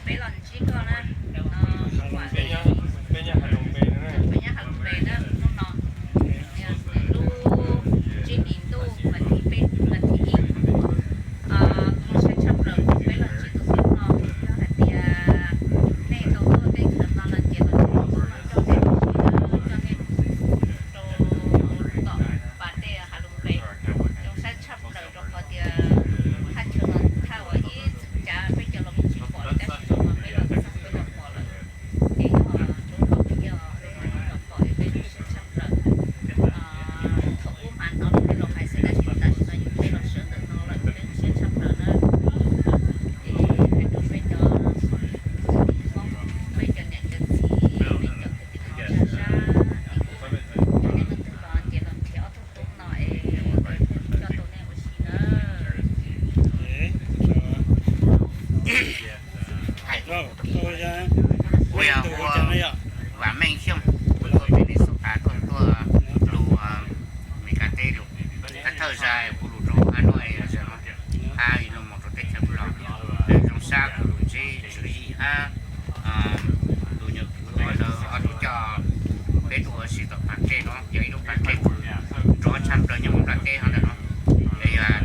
Peb los ntsib koj na, peb nyob Halom Bay na, hnub no lub tsib hlis ntuj vas thib ib, zoo siab tshaj plaws peb los ntsib tus xib hwb no. Yog hais tias nej tau tuaj teb chaws no no ces los ntsib tus xib hwb no coj nej mus, coj nej mus rau tom pas dej Halom Bay. Zoo siab tshaj plaws rau qhov tias thaj chaw no thaj uas ib txwm cav peb cov los kuj tsis pom li, tab sis no mas peb los txog peb los pom lawm. Ces yog lub no kuj yog lub no los pom es peb zoo siab tshaj plaws. Thaum ub mas hnov lawv los hais xwb tab sis tam sim no yog peb los sawv ntawm no lawm peb zoo siab tshaj plaws na. Ces hais rau peb cov Hmoob, peb cov niam cov txiv, peb cov kwv tij neej tsa sab, nej leej twg los ces los nrhiav ob tug tub no es coj tau nej ua si na. Kuv yog Vam Meej Xyooj, kuv tuaj pem Minnesota tuaj, tuaj lus Meskas teb lus. Thawj thawj zaug kuv lus rau Hanoi zaum no, hab ib lus mus rau teb chaws Nplog. Zoo sab kuv lus ntsib tswv yim hab tus nyuag kwv uas lawv ob tug coj peb tuaj ua si tom pas dej no, yog ib lub pas dej rov tshaj plaws nyob hauv nplaj teb hov ntawm no. Es yog